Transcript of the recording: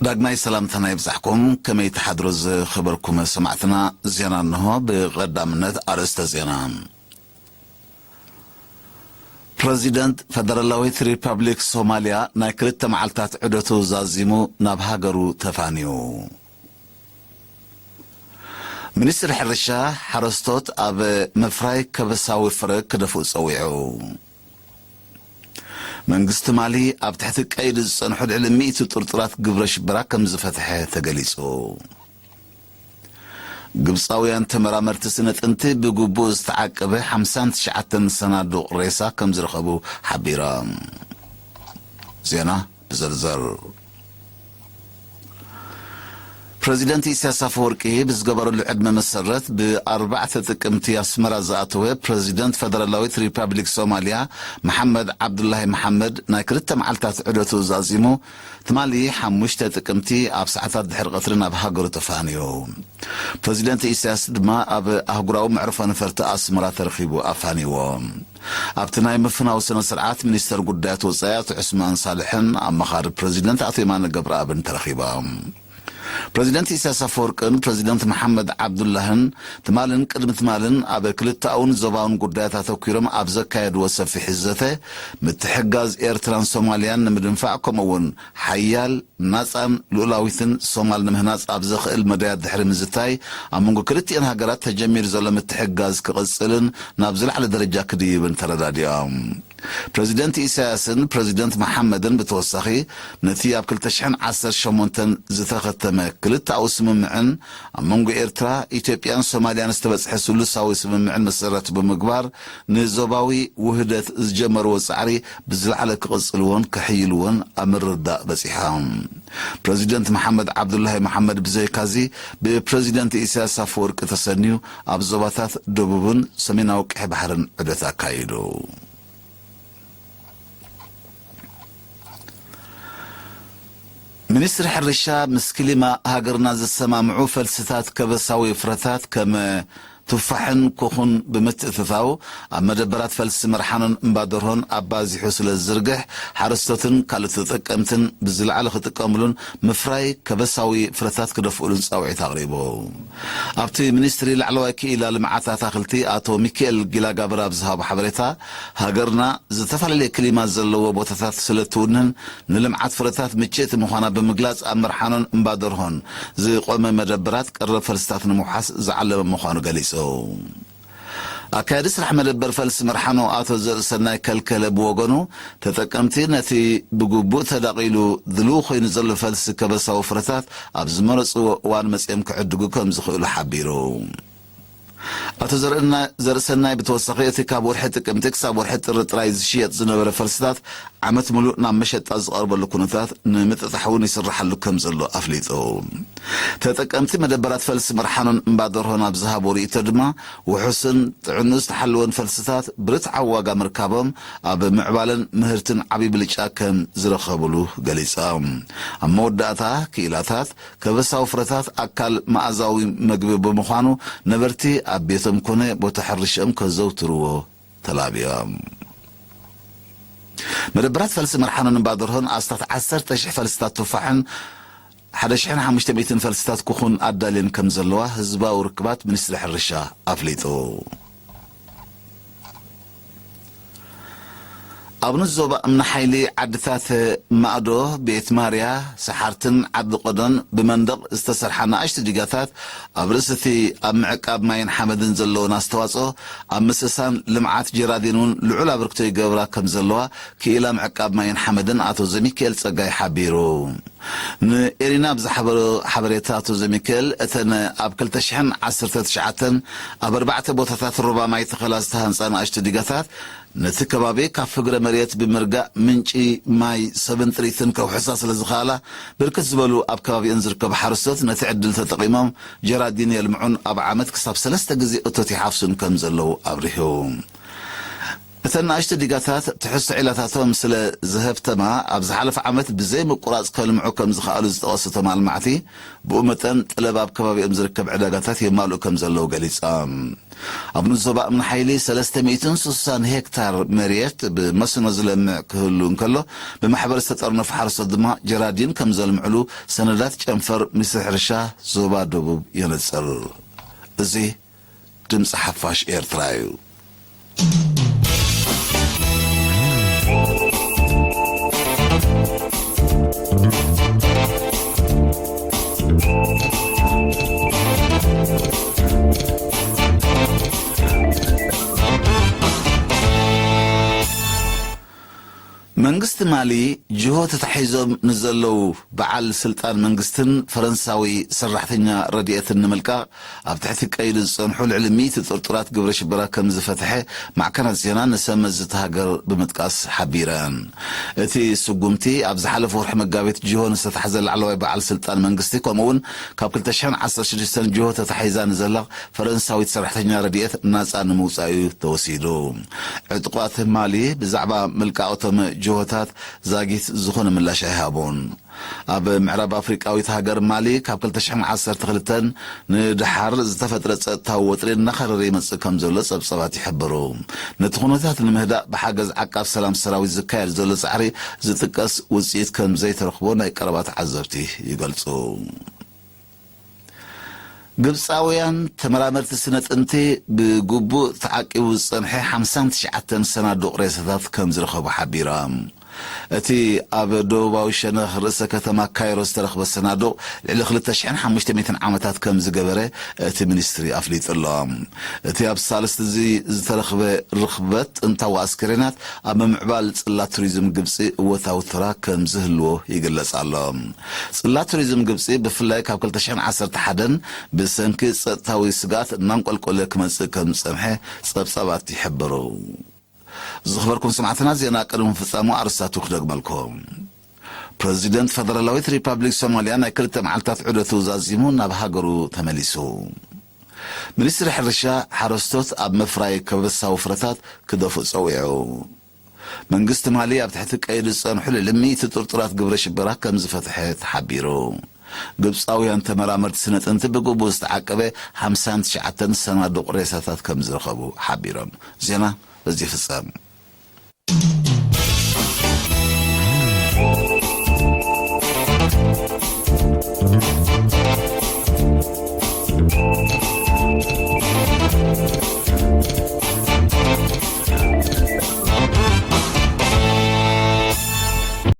ዳግማይ ሰላምታና ይብዛሕኩም። ከመይ ትሓድሩ ዝኸበርኩም ሰማዕትና? ዜና እንሆ። ብቐዳምነት ኣርእስተ ዜና። ፕረዚደንት ፈደራላዊት ሪፐብሊክ ሶማልያ ናይ ክልተ መዓልታት ዑደቱ ዛዚሙ ናብ ሃገሩ ተፋንዩ። ሚኒስትሪ ሕርሻ፣ ሓረስቶት ኣብ ምፍራይ ከበሳዊ ፍረ ክደፍኡ ጸዊዑ። መንግስቲ ማሊ ኣብ ትሕቲ ቀይዲ ዝጸንሑ ልዕሊ ሚእቲ ጥርጡራት ግብረ ሽበራ ከም ዝፈትሐ ተገሊጹ። ግብጻውያን ተመራመርቲ ስነ ጥንቲ ብግቡእ ዝተዓቀበ ሓምሳን ትሽዓተን ሰናዱቕ ሬሳ ከም ዝረኸቡ ሓቢሮም። ዜና ብዝርዝር። ፕረዚደንት ኢሳያስ ኣፈወርቂ ብዝገበረሉ ዕድመ መሰረት፣ ብ ኣርባዕተ ጥቅምቲ ኣስመራ ዝኣተወ ፕረዚደንት ፈደራላዊት ሪፐብሊክ ሶማልያ መሓመድ ዓብዱላሂ መሓመድ ናይ ክልተ መዓልታት ዑደቱ ዛዚሙ፣ ትማሊ ሓሙሽተ ጥቅምቲ ኣብ ሰዓታት ድሕሪ ቀትሪ ናብ ሃገሩ ተፋንዩ። ፕረዚደንት ኢሳያስ ድማ ኣብ ኣህጉራዊ መዕርፎ ነፈርቲ ኣስመራ ተረኺቡ ኣፋንይዎ። ኣብቲ ናይ ምፍናው ስነ ስርዓት፣ ሚኒስተር ጉዳያት ወጻኢ ኣቶ ዑስማን ሳልሕን ኣማኻሪ ፕረዚደንት ኣቶ የማነ ገብረኣብን ተረኺቦም። ፕረዚደንት ኢሳያስ ኣፈወርቅን ፕረዚደንት መሓመድ ዓብዱላህን ትማልን ቅድሚ ትማልን ኣብ ክልተኣውን ዞባውን ጉዳያት ኣተኲሮም ኣብ ዘካየድዎ ሰፊሕ ዘተ፣ ምትሕግጋዝ ኤርትራን ሶማልያን ንምድንፋዕ፣ ከምኡ እውን ሓያል፣ ናጻን ልኡላዊትን ሶማል ንምህናጽ ኣብ ዘኽእል መዳያት ድሕሪ ምዝታይ፣ ኣብ መንጎ ክልቲኤን ሃገራት ተጀሚሩ ዘሎ ምትሕግጋዝ ክቕጽልን ናብ ዝለዓለ ደረጃ ክድይብን ተረዳዲኦም። ፕረዚደንት ኢሳያስን ፕረዚደንት መሓመድን ብተወሳኺ፣ ነቲ ኣብ ክልተ ሽሕን ዓሰርተ ሸሞንተን ዝተኸተመ ክልተኣዊ ስምምዕን ኣብ መንጎ ኤርትራ፣ ኢትዮጵያን ሶማልያን ዝተበጽሐ ስሉሳዊ ስምምዕን መሰረት ብምግባር፣ ንዞባዊ ውህደት ዝጀመርዎ ጻዕሪ ብዝለዓለ ክቕጽልዎን ከሕይልዎን ኣብ ምርድዳእ በጺሖም። ፕረዚደንት መሓመድ ዓብዱላሂ መሓመድ ብዘይካዚ፣ ብፕረዚደንት ኢሳያስ ኣፈወርቂ ተሰንዩ ኣብ ዞባታት ደቡብን ሰሜናዊ ቀይሕ ባሕርን ዑደት ኣካይዱ። ሚኒስትሪ ሕርሻ፣ ምስ ክሊማ ሃገርና ዝሰማምዑ ፈልስታት ከበሳዊ ፍረታት ከም ቱፋሕን ኮኹን ብምትእትታው፣ ኣብ መደበራት ፈልሲ መርሓኖን እምባደርሆን ኣባዚሑ ስለ ዝዝርግሕ፣ ሓረስቶትን ካልኦት ተጠቀምትን ብዝለዓለ ክጥቀምሉን ምፍራይ ከበሳዊ ፍረታት ክደፍኡሉን ጻውዒት ኣቕሪቡ። ኣብቲ ሚኒስትሪ ላዕለዋይ ክኢላ ልምዓት ኣታኽልቲ ኣቶ ሚካኤል ጊላጋብር ኣብ ዝሃቦ ሓበሬታ፣ ሃገርና ዝተፈላለየ ክሊማ ዘለዎ ቦታታት ስለ እትውንን፣ ንልምዓት ፍረታት ምችእቲ ምዃና ብምግላጽ፣ ኣብ መርሓኖን እምባደርሆን ዝቖመ መደበራት ቀረብ ፈልስታት ንምውሓስ ዝዓለመ ምዃኑ ገሊጹ። ኣካያዲ ስራሕ መደበር ፈልሲ መርሓኖ ኣቶ ዘርእሰናይ ከልከለ ብወገኑ፣ ተጠቀምቲ ነቲ ብግቡእ ተዳቒሉ ድሉው ኮይኑ ዘሎ ፈልሲ ከበሳዊ ፍረታት ኣብ ዝመረጽዎ እዋን መጺኦም ክዕድጉ ከም ዝኽእሉ ሓቢሩ። ኣቶ ዘርእና-፣ ዘርእሰናይ ብተወሳኺ፣ እቲ ካብ ወርሒ ጥቅምቲ ክሳብ ወርሒ ጥሪ ጥራይ ዝሽየጥ ዝነበረ ፈልስታት ዓመት ምሉእ ናብ መሸጣ ዝቐርበሉ ኩነታት ንምጥጣሕ እውን ይስራሓሉ ከም ዘሎ ኣፍሊጡ። ተጠቀምቲ መደበራት ፈልሲ መርሓኖን እምባደርሆን ኣብ ዝሃቦ ርእይቶ ድማ፣ ውሑስን ጥዕንኡ ዝተሓለወን ፈልስታት ብርትዓዊ ዋጋ ምርካቦም ኣብ ምዕባለን ምህርትን ዓቢ ብልጫ ከም ዝረኸብሉ ገሊጾም። ኣብ መወዳእታ፣ ክኢላታት ከበሳዊ ፍረታት ኣካል መኣዛዊ መግቢ ብምዃኑ፣ ነበርቲ ኣብ ቤቶም ኮነ ቦታ ሕርሽኦም ከዘውትርዎ ተላብዮም። መደበራት ፈልሲ መርሓኖን እምባደርሆን ኣስታት ዓሰርተ ሽሕ ፈልስታት ቱፋሕን ሓደ ሽሕን ሓሙሽተ ሚእትን ፈልስታት ኩኹን ኣዳልየን ከም ዘለዋ ህዝባዊ ርክባት ሚኒስትሪ ሕርሻ ኣፍሊጡ። ኣብ ንኡስ ዞባ እምኒ ሓይሊ ዓድታት ማእዶ፣ ቤት ማርያ፣ ሰሓርትን ዓዲ ቆዶን ብመንደቕ ዝተሰርሓ ንኣሽቱ ዲጋታት ኣብ ርእሲ እቲ ኣብ ምዕቃብ ማይን ሓመድን ዘለወን ኣስተዋጽኦ ኣብ ምስሳን ልምዓት ጀራዲን እውን ልዑል ኣበርክቶ ይገብራ ከም ዘለዋ ክኢላ ምዕቃብ ማይን ሓመድን ኣቶ ዘሚካኤል ጸጋይ ሓቢሩ። ንኤሪና ኣብ ዝሓበሮ ሓበሬታ ኣቶ ዘሚካኤል፣ እተን ኣብ ክልተ ሽሕን ዓሰርተ ትሽዓተን ኣብ ኣርባዕተ ቦታታት ሩባ ማይ ተኸላ ዝተሃንጻ ንኣሽቱ ዲጋታት፣ ነቲ ከባቢ ካብ ፍግረ መሬት ብምርጋእ ምንጪ ማይ ሰብን ጥሪትን ከውሕሳ ስለ ዝኸኣላ፣ ብርክት ዝበሉ ኣብ ከባቢአን ዝርከቡ ሓረስቶት ነቲ ዕድል ተጠቒሞም ጀራዲን የልምዑን ኣብ ዓመት ክሳብ ሰለስተ ግዜ እቶት ይሓፍሱን ከም ዘለዉ ኣብሪሁ። እተን ንኣሽቱ ዲጋታት ትሕዝቶ ዒላታቶም ስለ ዝሀብተማ፣ ኣብ ዝሓለፈ ዓመት ብዘይ ምቁራጽ ከልምዑ ከም ዝኸኣሉ ዝጠቐሱ እቶም ኣልማዕቲ፣ ብኡ መጠን ጠለብ ኣብ ከባቢኦም ዝርከብ ዕዳጋታት የማልኡ ከም ዘለዉ ገሊጾም። ኣብ ንኡስ ዞባ እምኒ ሓይሊ ሰለስተ ሚእትን ስሳን ሄክታር መሬት ብመስኖ ዝለምዕ ክህሉ እንከሎ፣ ብማሕበር ዝተጠርነፉ ሓረስቶት ድማ ጀራዲን ከም ዘልምዕሉ ሰነዳት ጨንፈር ሚኒስትሪ ሕርሻ ዞባ ደቡብ የነጽር። እዚ ድምፂ ሓፋሽ ኤርትራ እዩ። መንግስቲ ማሊ ጅሆ ተታሒዞም ንዘለዉ በዓል ስልጣን መንግስትን ፈረንሳዊ ሰራሕተኛ ረድኤትን ንምልቃቕ ኣብ ትሕቲ ቀይዲ ዝጸንሑ ልዕሊ ሚእቲ ጥርጡራት ግብረ ሽበራ ከም ዝፈትሐ ማዕከናት ዜና ንሰመዝቲ ሃገር ብምጥቃስ ሓቢረን። እቲ ስጉምቲ ኣብ ዝሓለፈ ወርሒ መጋቢት ጅሆ ንዝተታሕዘ ላዕለዋይ በዓል ስልጣን መንግስቲ፣ ከምኡ'ውን ካብ ክልተ ሽሕን ዓሰርተ ሽዱሽተን ጅሆ ተታሒዛ ንዘላ ፈረንሳዊት ሰራሕተኛ ረድኤት ናጻ ንምውጻእ እዩ ተወሲዱ። ዕጡቓት ማሊ ብዛዕባ ምልቃቕ እቶም ጅሆታት ዛጊት ዝኾነ ምላሽ ኣይሃቡን። ኣብ ምዕራብ ኣፍሪቃዊት ሃገር ማሊ ካብ ክልተ ሽሕን ዓሰርተ ክልተን ንደሓር ዝተፈጥረ ጸጥታዊ ወጥሪ እናኸረረ ይመጽእ ከም ዘሎ ጸብጸባት ይሕብሩ። ነቲ ኩነታት ንምህዳእ ብሓገዝ ዓቃብ ሰላም ሰራዊት ዝካየድ ዘሎ ጻዕሪ ዝጥቀስ ውጽኢት ከም ዘይተረኽቦ ናይ ቀረባ ተዓዘብቲ ይገልጹ። ግብጻውያን ተመራመርቲ ስነ ጥንቲ ብግቡእ ተዓቂቡ ዝጸንሐ ሓምሳን ትሽዓተን ሰናዱቕ ሬሳታት ከም ዝረኸቡ ሓቢሮም። እቲ ኣብ ደቡባዊ ሸነኽ ርእሰ ከተማ ካይሮ ዝተረኽበ ሰናዱቕ ልዕሊ ክልተ ሽሕን ሓሙሽተ ሚእትን ዓመታት ከም ዝገበረ እቲ ሚኒስትሪ ኣፍሊጡ ኣሎ። እቲ ኣብ ሳልስቲ እዚ ዝተረኽበ ርኽበት ጥንታዊ ኣስከሬናት ኣብ ምምዕባል ጽላት ቱሪዝም ግብጺ እወታዊ ተራ ከም ዝህልዎ ይግለጽ ኣሎ። ጽላት ቱሪዝም ግብጺ ብፍላይ ካብ ክልተ ሽሕን ዓሰርተ ሓደን ብሰንኪ ጸጥታዊ ስግኣት እናንቆልቆለ ክመጽእ ከም ዝጸንሐ ጸብጻባት ይሕብሩ። ዝኽበርኩም ሰማዕትና፣ ዜና ቅድሚ ምፍጻሙ ኣርእስታቱ ክደግመልኩም። ፕረዚደንት ፈደራላዊት ሪፓብሊክ ሶማልያ ናይ ክልተ መዓልታት ዑደቱ ዛዚሙ ናብ ሃገሩ ተመሊሱ። ሚኒስትሪ ሕርሻ ሓረስቶት ኣብ ምፍራይ ከበሳዊ ፍረታት ክደፍኡ ጸዊዑ። መንግስቲ ማሊ ኣብ ትሕቲ ቀይዲ ዝጸንሑ ልዕሊ ሚእቲ ጥርጡራት ግብረ ሽበራ ከም ዝፈትሐ ተሓቢሩ። ግብጻውያን ተመራመርቲ ስነ ጥንቲ ብግቡእ ዝተዓቀበ ሓምሳን ትሽዓተን ሰናዱቕ ሬሳታት ከም ዝረኸቡ ሓቢሮም። ዜና በዚ ይፍጸም።